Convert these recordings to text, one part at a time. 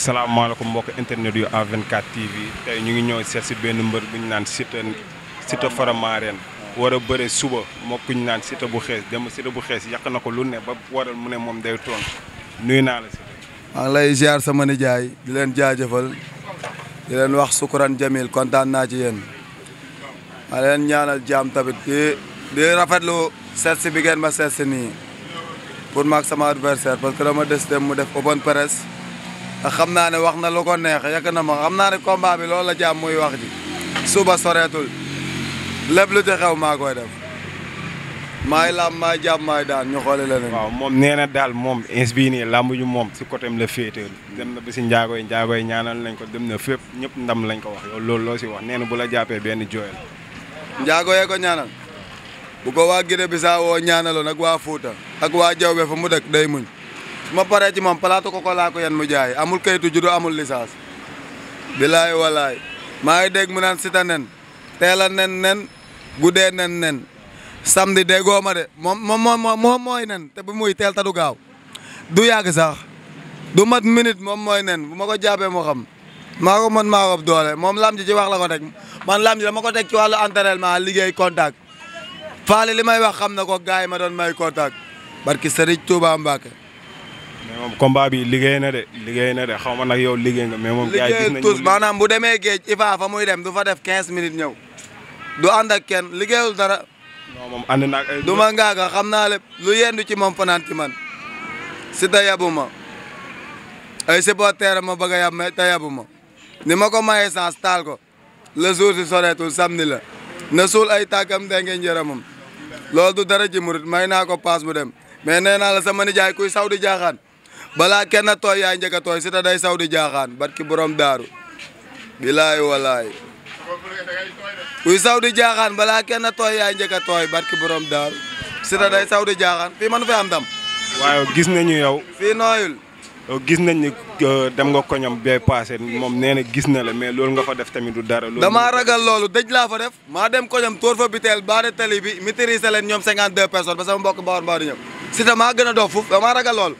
salaamaaleykum mbokk internet yu A24 TV tey ñu ngi ñëw seet si benn mbër bu ñu naan Siteu Faramareen war a bëre suba moo ku ñu naan Siteu bu xees dem Siteu bu xees yàq na ko lu ne ba waral mu ne moom day toon nuyu naa la si. maa ngi lay ziar sama nijaay di leen jaajëfal di leen wax sukkuran jamil kontaan naa ci yéen maa leen ñaanal jaam tamit di rafetlu seet si bi ngeen ma seet si nii pour maag sama adversaire parce que dama des dem mu def open press ndax xam naa ne wax na lu ko neex yàgg na ma xam naa ne combat bi loolu la jaam muy wax ji suba soreetul lépp lu ci xew maa koy def maay lam maay jàmm maay daan ñu xooli leneen. waaw moom nee na daal moom ins bii nii làmb ju moom si côté am la féeteel dem na ba si njaagoy ñaanal nañ ko dem na fépp ñëpp ndam lañ ko wax yow loolu loo si wax nee na bu la jàppee benn jooyal. njaago yee ko ñaanal bu ko waa Guinée Bissau woo ñaanaloon ak waa Fouta ak waa Jawbe fa mu dëkk day muñ su ma paree ci moom palaatu ko laa ko yan mu jaay amul kayitu juddu amul licence. bilaay walaay maa ngi dégg mu naan Siteu nen teel a nen guddee nen samedi déggoo ma de moom mooy nen te bu muy teel ta du gaaw du yàgg sax du mat minute moom mooy nen bu ma ko jàppee moo xam maa ko mën maa ko doole moom lam ji ci wax la ko teg man lam ji dama ko teg ci wàllu entraînement liggéey contact faale li may wax xam na ko gars yi ma doon may contact barki Serigne Touba Mbacke. mais moom combat bi liggéey na de xaw ma nag yow liggéey nga mais moom. gars yi gis nañu tous maanaam bu demee géej Ifa fa muy dem du fa def 15 minutes ñëw du ànd ak kenn liggéeyul dara. non moom ànd naag ay. du ma ngaaga xam naa lépp lu yendu ci moom fanaan ci man Siteu yabu ma ay supporter ma bëgg a yab te yabu ma ni ma ko mayee sens taal ko le jour si soreetul samedi la na suul ay tàggam de ngeen jërëmam loolu du dara ji murit may naa ko paas mu dem mais nee naa la sama nijaay kuy saw di jaaxaan balaa kenn tooy yaay njëkk a tooy Siteu day saw di jaaxaan barki borom daaru bilaay walaay kuy saw di jaaxaan balaa kenn tooy yaay njëkk a tooy barki borom daaru Siteu day saw di jaaxaan fii man fi am dam waaye gis nañu yow. fii nooyul. gis nañ ni dem nga koñam bee passé moom nee na gis na la mais loolu nga fa def tamit du dara. damaa ragal loolu dëj laa fa def. maa dem koñam tóor fa biteel baare tali bi maîtriser leen ñoom 52 personnes ba sama mbokk bawar di ñëw Siteu maa gën a dof foofu damaa ragal loolu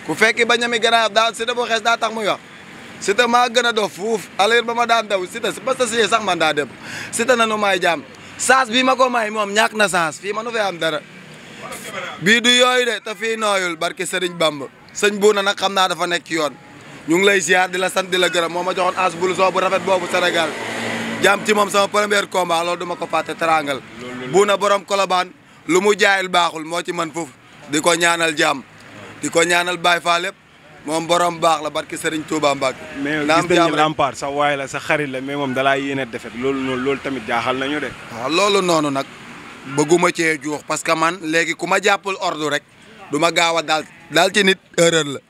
ku fekki ba ñami gën a daal Siteu bu xees daa tax muy wax Siteu maa gën a dof fuuf alir ba ma daan daw Siteu ba sa sax man daa dem Siteu nanu may jaam saas bii ma ko may moom ñàkk na saas fii manu fee am dara bii du yooyu de te fii nooyul barki Serigne Bamba sëñ Buuna nag xam naa dafa nekk ci yoon ñu ngi lay ziar di la sant di la gërëm moo ma joxoon as blouson bu rafet boobu Sénégal jàmm ci moom sama premier combat loolu du ma ko fàtte teraangal Buuna borom Kolobaan lu mu jaayul baaxul moo ci man foofu di ko ñaanal jàmm di ko ñaanal Baye Fall lépp moom borom baax la barki Serigne Touba Mbacke. mais gis nañu Lampard sa waay la sa xarit la mais moom dalaa yéene defet loolu tamit jaaxal nañu de. waaw loolu noonu nag bëgguma cee juux parce que man léegi ku ma jàppul ordre rek du ma gaaw a daal ci nit erreur la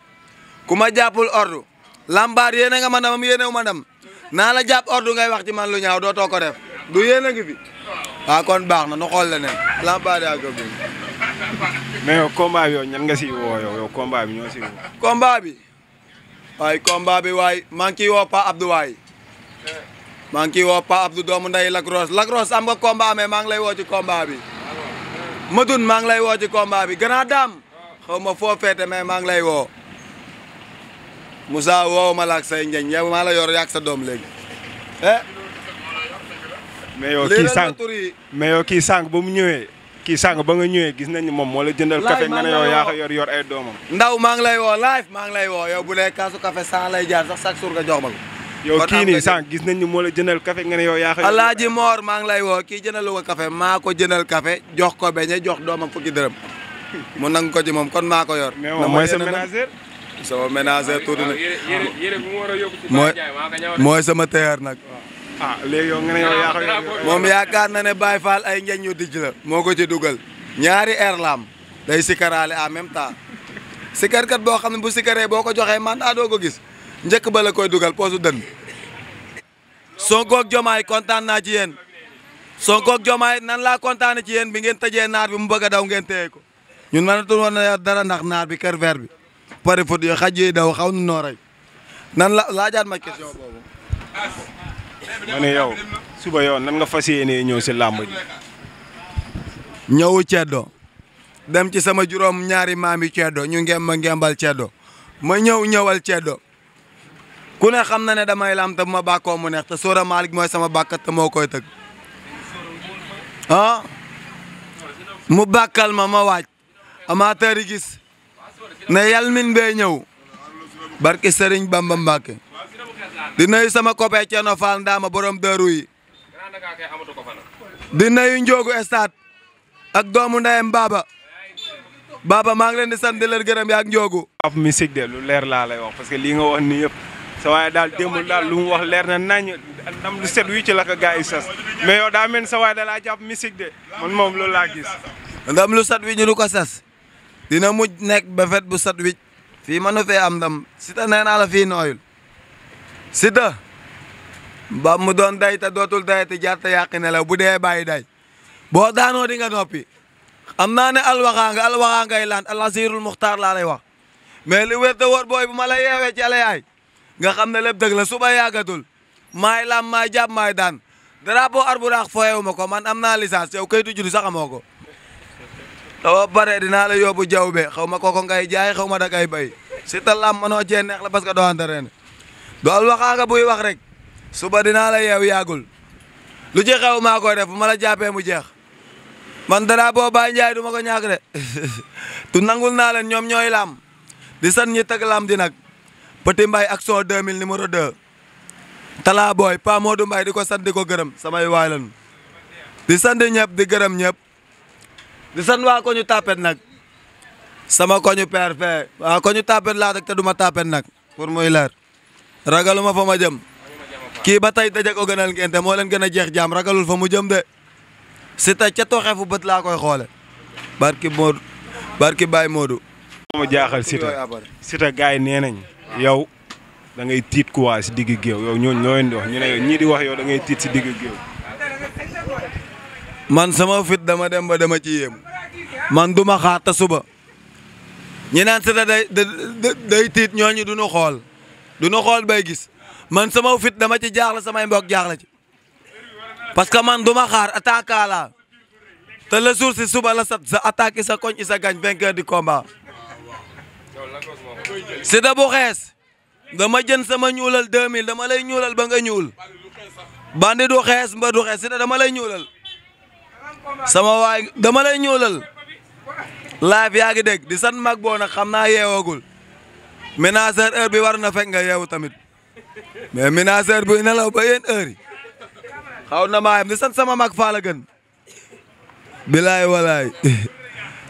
ku ma jàppul ordre Lampard yéene nga ma ndam yéene wu ma ndam naa la jàpp ordre ngay wax ci man lu ñaaw dootoo ko def du yéene ngi fi waaw kon baax na nu xool leneen Lampard yaa ko bi mais yow combat bi yow ñan nga si woo yow combat bi ñoo si woo. combat bi waaye maa ngi ciy woo Pa Abdou waay maa ngi ciy woo Pa Abdou doomu nday Lac Rose am nga combat mais maa ngi lay woo ci combat bi Madoun maa ngi lay woo ci combat bi Grand Dame xaw ma foo feete mais maa ngi lay woo Moussa woowu ma la ak say njeñ yow maa la yor yaag sa doom léegi mais yow kii sànq ba mu ñëwee kii sànq ba nga ñëwee gis nañ ni moom moo la jëndal café nga ne yow yaa ko yor ay doomam ndaw maa ngi lay woo live maa ngi lay woo yow bu dee kaasu café 100 lay jaar sax chaque jour nga jox ma ko yow kii nii sànq gis nañ ni moo la jëndal café nga ne yow yaa ko Alaaji Moor maa ngi lay woo kii jëndalu ko café maa ko jëndal café jox ko beñe jox doomam fukki dërëm mu nangu ko ci moom kon maa ko yor mais moom mooy sa ménagère sama ménagère tuuti na mooy sama teer nag léegi yow nga ne yow yaa ko yor moom yaakaar na ne Baye Fall ay njeñ yu dijj la moo ko ci dugal ñaari air lam day sikaraale en même temps sikarkat boo xam ne bu sikaree boo ko joxee man doo ko gis njëkk ba la koy dugal poosu dën Sonko ak Jomaay kontaan naa ci yéen Sonko ak Jomaay nan laa kontaane ci yéen bi ngeen tëjee naar bi mu bëgg a daw ngeen téye ko ñun mënatul woon na dara ndax naar bi kër vert bi pare foot yo xaj yi daw xaw nu noo rey nan la laajaat ma question boobu ma ne yow suba yow nan nga fas yéenee ñëw si làmb ji ñëwu ceddo dem ci sama juróom ñaari maami ceddo ñu ngem ma ngembal ceddo ma ñëwal ceddo ku ne xam na ne damay lam te bu ma bàkkoo mu neex te Sora Malick mooy sama bàkkat te moo koy tëgg ah mu bàkkal ma waaj amateur yi gis ne Yalmin bee ñëw barke Serigne Bamba Mbacke di nuyu sama copain Thierno Fall Ndama borom dëru yi di nuyu Ndiogu Stade ak doomu ndeyam Baba maa ngi leen di sant di leen gërëm yaa ak Ndiogu. ab musique de lu leer laa lay wax parce que lii nga wax nii yëpp sa waaye daal démbul daal lu mu wax leer na nañ ndam lu set wi ci la ko gars yi sas mais yow daa mel sa waaye da laa jàpp musique de man moom loolu laa gis. ndam lu set wi ñu du ko sas dina mujj nekk ba fet bu set wi fii mënu fee am ndam Siteu nee naa la fii nooyul Siteu ba mu doon day te dootul day te jaar te yàqi ne la bu dee bàyyi day boo daanoo di nga noppi am naa ne alwaxaa ngay laan Al-Azirul Muxtaar laa lay wax mais li wér te wóor booy bu ma la yeewee ci alayaay nga xam ne lépp dëgg la suba yàggatul maay lam maay jàpp maay daan drapeau arburaax foyewu ma ko man am naa licence yow kayitu juddu sax amoo ko tawa pare dinaa la yóbbu jaww be xaw ma koko ngay jaay xaw ma da ngay bay Siteu lam manoo cee neex la parce que doo entraîné do alwaxaa nga buy wax rek suba dinaa la yeew yàggul lu ci xew maa koy def bu ma la jàppee mu jeex man dara boo Baye Ndiaye du ma ko ñàkk de tu nangul naa leen ñoom ñooy lam di san ñi teg lam di nag Petit Mbaye action 2000 numéro 2 Talla Boy Pa Modou Mbaye di ko sant di ko gërëm samay waay lan di sant ñëpp di gërëm ñëpp di sant waa ko ñu tapet nag sama ko ñu père fee waa ko ñu tapet laa rek te du ma tapet nag pour muy leer ragaluma fa ma jëm kii ba tey daje ko gënal ngeen te moo leen gën a jeex jaam ragalul fa mu jëm de Siteu ca tooxee fu bët laa koy xoole barki Modou barki Baye Modou. ma jaaxal Siteu gars yi nee nañ yow da ngay tiit quoi si digg géew yow ñooñu ñoo leen di wax ñu ne yow ñii di wax yow da ngay tiit si digg géew. man sama fit dama dem ba dama ci yéem man duma xaar te suba ñi naan Siteu day tiit ñooñu duñu xool bay gis man sama fit dama ci jaaxle samay mbokk jaaxle ci. parce que man duma xaar attaque la te le jour si suba la sa attaque sa koñ isa gagne vainqueur du combat Siteu bu xees dama jën sama ñuulal 2000 dama lay ñuulal ba nga ñuul bandi du xees mba du xees Siteu dama lay ñuulal sama waay dama lay ñuulal live yaa ngi dégg di san mag boo nag xam naa yeewagul ménageur heure bi war na fekk nga yeewu tamit mais ménageur bi nelaw ba yéen heure yi xaw na maayam di sant sama mag faala gën bilaay walaay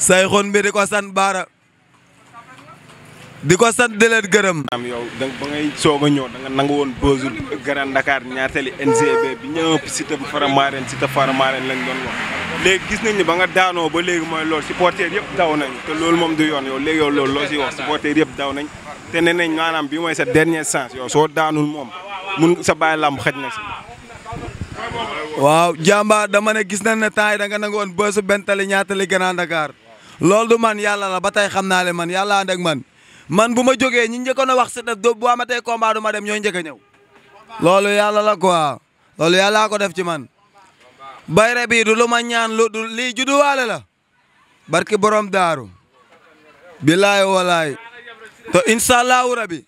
say xon bi di ko sant baara di ko sant di leen gërëm. am yow da ba ngay soog a ñëw da nga nangu woon Beuzul Grand Dakar ñaatali NGB bi ñëpp Siteu Faramareen lañ doon wax léegi gis nañ ni ba nga daanoo ba léegi mooy loolu supporter yëpp daw nañ te loolu moom du yoon yow léegi yow loolu loo siy wax supporter yëpp daw nañ te nee nañ maanaam bi mooy sa dernière chance yow soo daanul moom mun sa bàyyi làmb xaj na si. waaw jàmbaar dama ne gis nañ ne temps yi da nga nangu woon Beuz bentali ñaatali Grand Dakar loolu du man yàlla la ba tey xam naa le man yàlla ànd ak man bu ma jógee ñi njëkkoon a wax Siteu bu amatee combat du ma dem ñooy njëkk a ñëw loolu yàlla la quoi loolu yàlla ko def ci man bayre bi du lu ma ñaan lu du lii judduwaale la barki borom daaru bilaay walaay te incha allahu rabi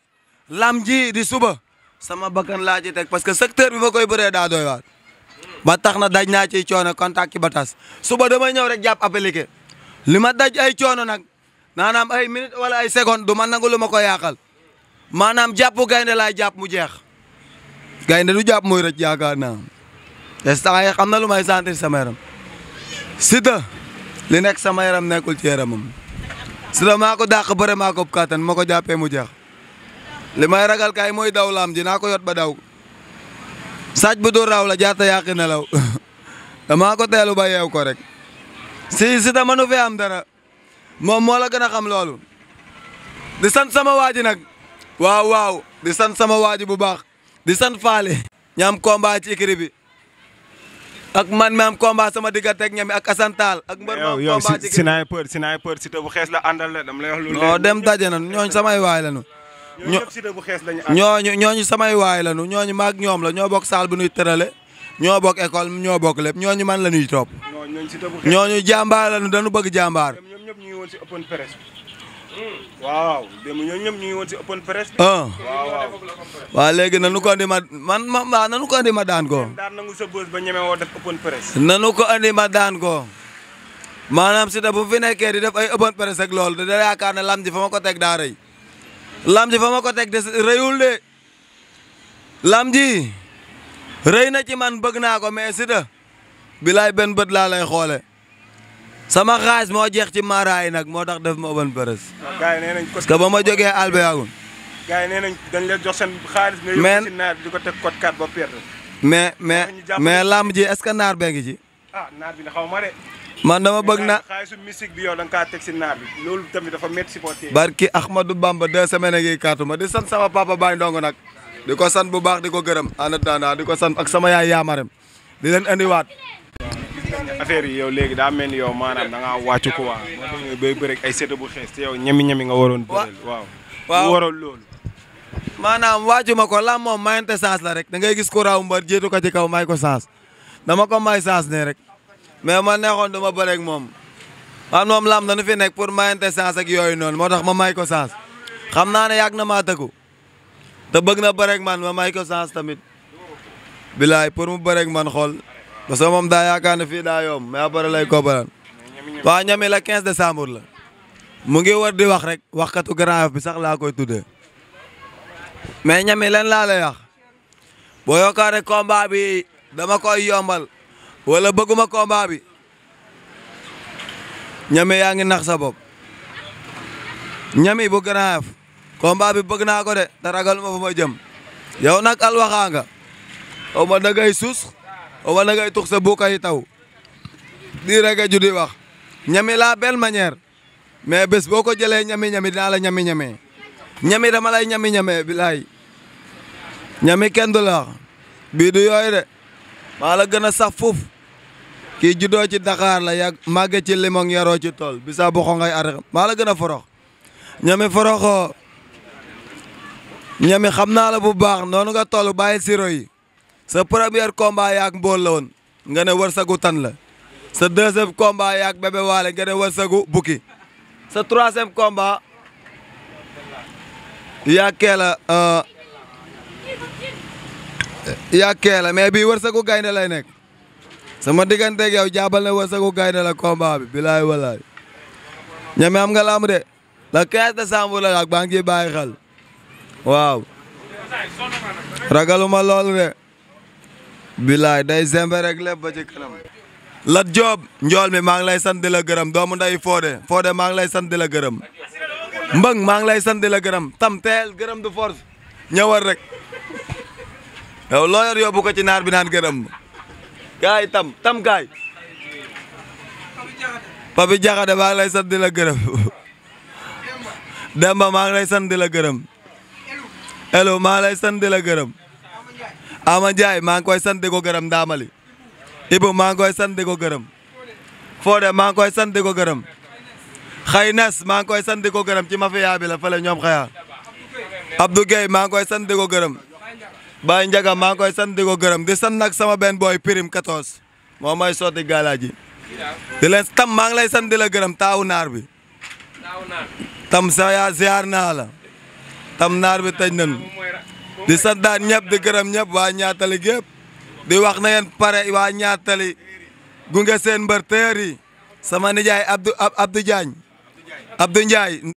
lam ji di suba sama bakkan laa ci teg parce que secteur bi ma koy bëree daa doy waat ba tax na daj naa ciy coono contact ki ba tas suba damay ñëw rek jàpp appliqué li ma daj ay coono nag naanaam ay minute wala ay seconde du ma nangu lu ma ko yàqal maanaam jàpp gaynde laay jàpp mu jeex gaynde du jàpp muy rëcc yaakaar naa te sax xam na lu may sentir sama yaram Siteu li nekk sama yaram nekkul ci yaramam Siteu maa ko dàq bëre maa ko kattan ma ko jàppee mu jeex li may ragal kay mooy daw laam ji naa ko yot ba daw sàcc bu dul raw la jaata yàqi nelaw damaa ko teelu ba yeew ko rek si Siteu mënu fee am dara moom moo la gën a xam loolu di sant sama waaji nag waaw di sant sama waaji bu baax di sant faale ñaam combat ci écurie bi ak man mi am combat sama diggante ak ñami ak asantaal ak mbër ma am combat ci sniper Siteu bu xees la àndal la dama lay wax lu non dem daje na ñooñu samay waay lañu Siteu bu xees lañu ñooñu samay waay lañu ñooñu maag ñoom la ñoo bokk saal bu ñuy tërale ñoo bokk école ñoo bokk lépp ñooñu man la ñuy topp ñooñu jàmbaar lañu dañu bëgg jàmbaar waaw démb ñooñu ñëpp ñu ngi woon si open press. waaw waaw. léegi nanu ko andi ma waaw nanu ko andi ma daan ko. daan nangu sa bës ba ñeme woo def open press. nanu ko andi ma daan ko maanaam Siteu bu fi nekkee di def ay open press ak loolu da yaakaar ne lam ji fa ma ko teg daa rëy lam ji fa ma ko teg de rëyul de lam ji rëy na ci man bëgg naa ko mais Siteu bilaay benn bët laa lay xoole sama xaalis moo jeex ci maaraay nag moo tax def ma open press. gars yi nee nañ parce que ba ma jógee albe yàggul. gars yi nee nañ dañ leen jox seen xaalis. nga yóbbu si naar bi di ko teg code 4 ba perte. mais lamb ji est-ce que naar bee ngi ci. ah naar bi na xaw ma de. man dama bëgg na xaalisu musique bi yow da nga kaa teg si naar bi loolu tamit dafa métti si porté. barki Ahmadou Bamba 2 semaines gi kaatuma di sant sama papa Baye Ndongo nag di ko sant bu baax di ko gërëm en attendant di ko sant ak sama yaay Yamarem di leen andiwaat. affaire yi yow léegi daa mel ni yow maanaam da ngaa wàccu ko waa bay bëri ay Siteu bu xees te yow ñemi nga waroon bëreel waaw waroon loolu maanaam wàccu ma ko lam moom mayante chance la rek da ngay gis ko raw mbar jiitu ko ci kaw may ko chance dama ko may chance ne rek mais ma neexoon du ma bëreeg moom moom lam dañu fi nekk pour mayante chance ak yooyu noonu moo tax ma may ko chance xam naa ne yàgg na maa tëggu te bëgg na bëreeg man ma may ko chance tamit bilaay pour mu bëreeg man xool parce que moom daa yaakaar ne fii daa yomb mais après lay kobaran waa ñami la 15 décembre la mu ngi war di wax rek waxkatu Grand Yoff bi sax laa koy tuddee mais ñami leen laa lay wax boo yaakaar ne combat bi dama koy yombal wala bëgguma combat bi ñami yaa ngi nax sa bopp ñami bu Grand Yoff combat bi bëgg naa ko de te ragal ma fu ma jëm yow nag alwaxaa nga xaw ma dangay sus xaw ma dangay tux sa buuka yi taw di rek a judi wax ñami la belle manière mais bés boo ko jëlee ñami dinaa la ñami dama lay ñami bilaay ñami kenn du la bii du yooyu de maa la gën a saf foofu kii juddoo ci Dakar la yàgg màgge ci limon yaroo ci tool bi sa boxo ngay ar maa la gën a forox ñami foroxoo ñami xam naa la bu baax noonu nga toll bàyyi siro yi sa premier combat yaak mbool la woon nga ne wërsëgu tan la sa deuxième combat yaak bébé waale nga ne wërsëgu bukki sa troisième combat yaakee la mais bii wërsëgu gaynde lay nekk sama digganteeg yow jaabal ne wërsëgu gaynde la combat bi bilaay walaay ñame am nga lamb de le 15 décembre la ak baa ngi bàyyi xel waaw ragaluma loolu de bilaay day zembe rek lépp ba ci kanam Lat Diop njool mi maa ngi lay sant di la gërëm doomu nday Fodé maa ngi lay sant di la gërëm Mbëng maa ngi lay sant di la gërëm tam teel gërëm du force ñëwal rek yow loo yor yóbbu ko ci naar bi naan gërëm gaay tam gaay Papi Jaxate maa ngi lay sant di la gërëm Demba maa ngi lay sant di la gërëm Elo maa ngi lay sant di la gërëm Ama Ndiaye maa ngi koy sant di ko gërëm Ndamali Ibu maa ngi koy sant di ko gërëm Fodé maa ngi koy sant di ko gërëm Xay Nas maa ngi koy sant di ko gërëm ci mafia bi la fële ñoom xaya Abdou Gueye maa ngi koy sant di ko gërëm Baye Ndiaga maa ngi koy sant di ko gërëm di sant nag sama benn boy Pirim 14 moo may sotti gaalaaji di leen tam maa ngi lay sant di la gërëm taawu naar bi tam sa yaa ziar naa la tam naar bi tëj nañu di sant daan ñëpp di gërëm ñëpp waa ñaatali gépp di wax na yéen pare waa ñaatali gunge seen mbër teer yi sama nijaay Abdou Diagne Abdou Ndiaye